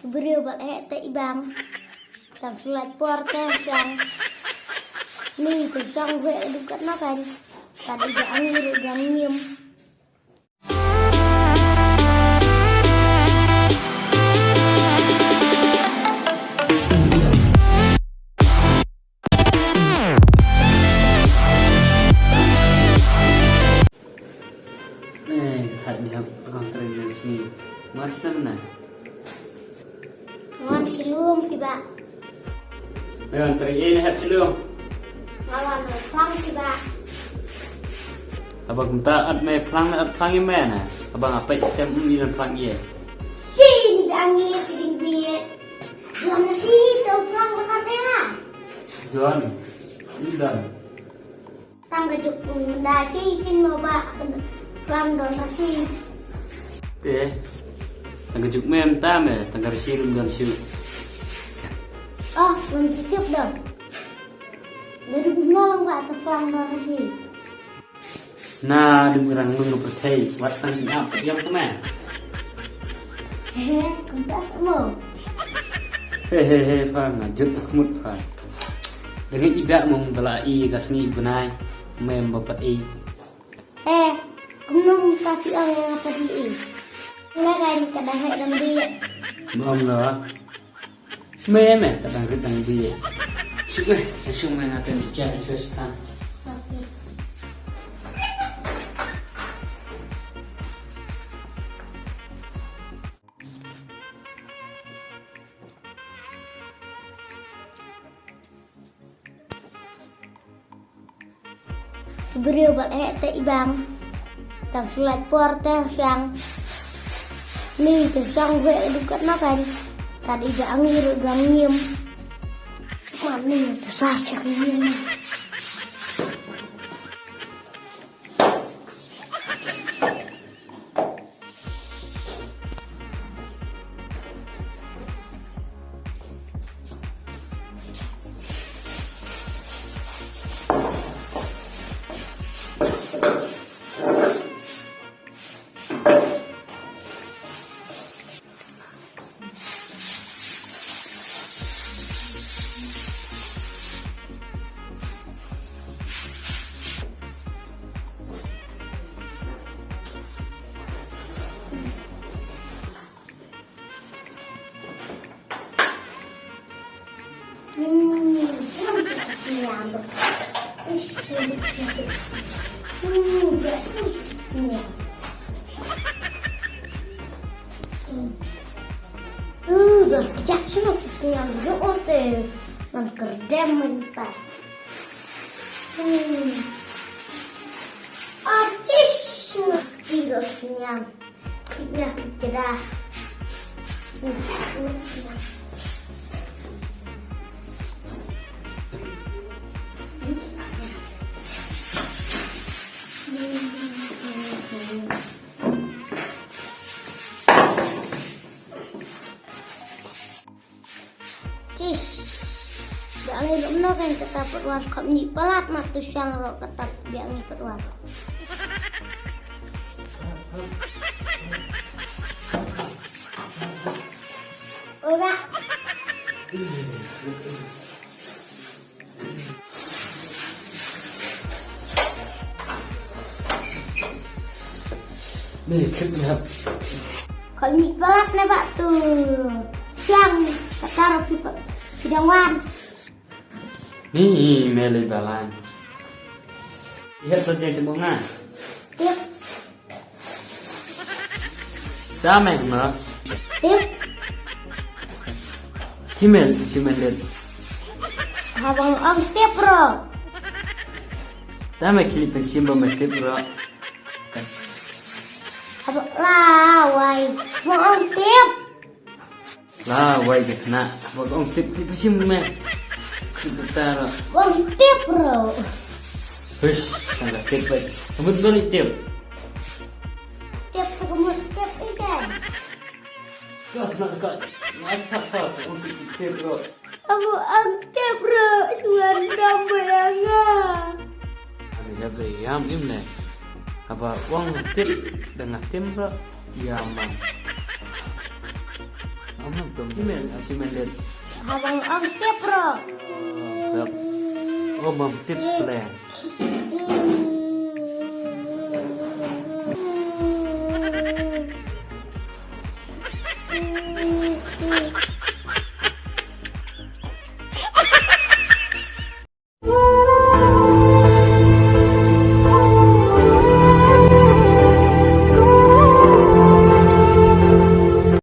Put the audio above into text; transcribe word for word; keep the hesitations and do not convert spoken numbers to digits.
Briew ba heh te i bang. Tang shu lait por te shang. Ni te shang we du kat na kan. Ka dei ba ang ru dang ngim. Eh, ka thait ni hap ka kong trei nang sngi. Mar snem na? Wan shlum ki ba. Me wan trei eh na hap shlum. Nga wan phlang ki ba. Haba kumta at me phlang na at phlang i me na. Haba nga peit stem um i na phlang i. Si ni ba ngi ki ding bi. Wan si to phlang ba ka te na. Jon. Indan. Tang ka juk pun da ki kin mo ba kan klam don rasi. Te. Tang ka juk mem ta me, tang ka rasi rum don shu. Oh, mun tip do. Dari bunga lang ba ta klam don rasi. Na dum rang nung ka pyrthei, wat tang ap yam te me. He, kumtas mo. He he he, pha nga jut tak mut pha. Dengan i ba mung bala i ka sngi bnai, mem ba pat i. Eh, kumno ka pi ang yang apa di i? Nga kan ka dah hek dam di. Mom lah. Me me ka dang rit dang bi. Suk me, sa suk me nga ten ikan shush tan. Briew ba heh te i bang. Tang shu lait por te shang. Ni te shang we du kat na kan. Ka dei ba ang ru dang ngim. Suk ma ni te sa shang ngim. Artis, nak tidur senyum. Nak tidur. Tis. Biang ngi lum no kan kata pat wan khop ngi palat ma tu shang ro kata biang ngi pat wan. Ora. Ni, clip ni hap. Kau ni palat na bak tu. Siang, kata Rafi pa-, pidang wan. Ni, melei balan. Ihat tu jadi bunga. Tip. Dame ma. Tip. Simel, simel dep. Habang ong tip ro. Dame kili pen simba ma tip ro. Habang lawai. Habang ong tip. Lawai ke kena. Bak ong tip tip sim me. Tip tara. Ong tip ro. Hush, tangga tip baik. Kebut beri tip. Tip tu kebut tip ikan. Kau kena dekat. Mas tak sah. Ong tip tip ro. Abu ong tip ro. Suan dam bayanga. Ani dah beri yam im ne. Apa ong tip dengan tim ro. Ïa, man. Ong tum. Simen, ah, simen det. Haba ong tip ro. Bep. Oh, mam tip ple.